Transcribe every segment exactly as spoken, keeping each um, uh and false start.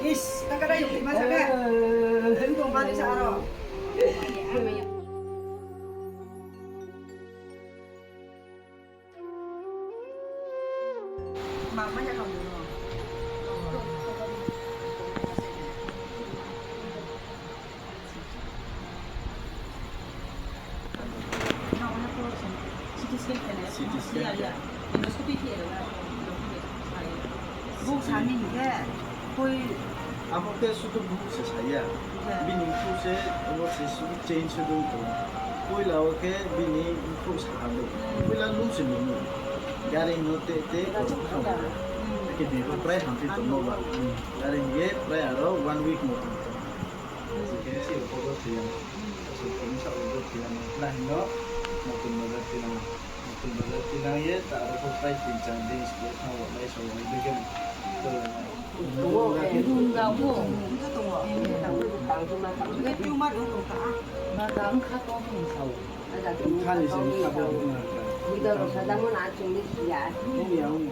Is, takada yung lima sa ka? Yung tong bali sa aro. Mama ya kamu. C T scan kene. C T scan. Ya, ya. Endoscopy kene. Bu sani ke koi. Abo ke sudu bu se saya. Ya. Bini bu se, abo se sudu change sudu ko. Koi lao ke bini bu sa abo. Hmm. Koi la lu se lu. Gari no te te. Hmm. Ke bini prai hampi to no ba. Hmm. Gari ye prai aro one week mo. Khe si rokho bo thwiya. Aswk khe bwsa rokbo thwiya. Nahino Motun Bazar tinang. Motun Bazar tinang ye ta rokho prai tin char din school thango nai so wng dege. Tongo, tongo. Tongo. Tumar rok tongkha. Ma tang kha tong sao. Thani se ni sabo. Bidal rok sajamo na chungni siya. Uni ya, uni.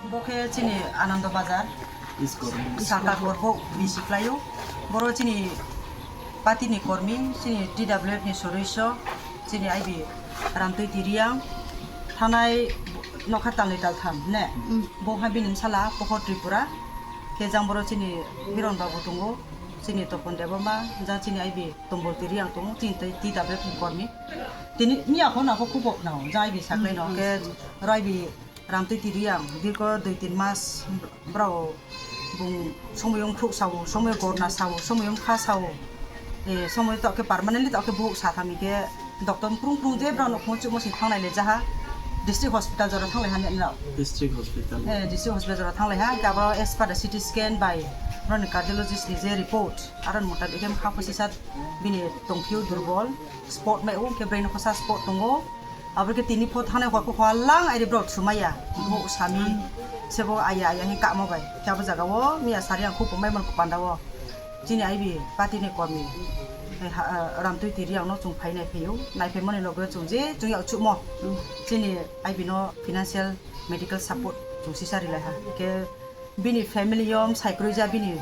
Bo khe chini Anando Bazar. Saka korbo bisi khlaio. Boro chini party ni kormi, chini T W F ni sodoiso, chini I B Ramtwi Tiriang, thanai nokha talni taltham ne. Mm. Bo hai bini bwsala Pohor Tripura, khe jang boro chini Hiron Babu tongo, chini Topon Debbarma, jang chini I B Tombol Tiriang tongo, chini tei T W F ni kormi. Tini miya hona ko kubok nao, jang I B saklai no, mm, khe mm. Rai bi Ramtwi Tiriang, dirgo dui tin mas brao bung somoi wngkhuk sao, somoi gorna sao, somoi wngkha sao. Eh, somoi to khe permanently to khe buhuk sa thami khe doctor prung prung je brao no phone chumo si thanglai le jaha district hospital jora thanglai ha ne no. District hospital. Eh, district hospital jora thanglai ha, khe abo as per the C T scan by brao ni cardiologist ni je report, aro ni mutabik khe kha phusi sat bini tongphio durbol, spot mai o khe brain no khosa spot tongo. Abo khe tini pho thanai hor khe hor lang airi brao thumaiya. Bo sami sebo aya aya hin kamo bai. Khe abo jaga o miya sari ang khupung mai man panda o. Chini I B party ni kormi. Hai ha, ah, Ramtwi Tiriang no chwng phai nai phaiyo. Nai phai mani loge chwng je chwng yak chumo. Chini I B no financial medical support chwng sisa rilai ha. Khe bini family o bwsai kwrwi ja bini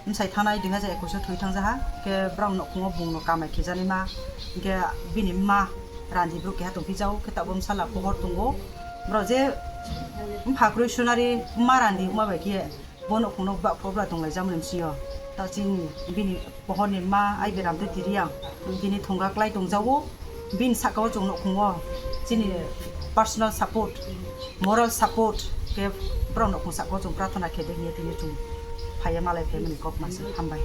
bwsai thanai dui hajar ekwis o thwi thang jaha, khe brao nokhungo bung no kamai khejani ma, khe bini ma randi bwrwi keha tongphi jao, khe tabuk bwsala pohor tongo, brao je bwpha kwrwi sunari ma randi wngma bai khe bo nokhung no bwbak phobra tonglai jamani bwsio, ta chini bini pohor ni ma I B Ramtwi Tiriang bini thongga klai tong jao. Bini saka o chwng nukhung o chini personal support, moral support khe borok nukhung saka o chwng prarthana khe de hiye tini chwng phaiya malai phaimani kok masa hambai.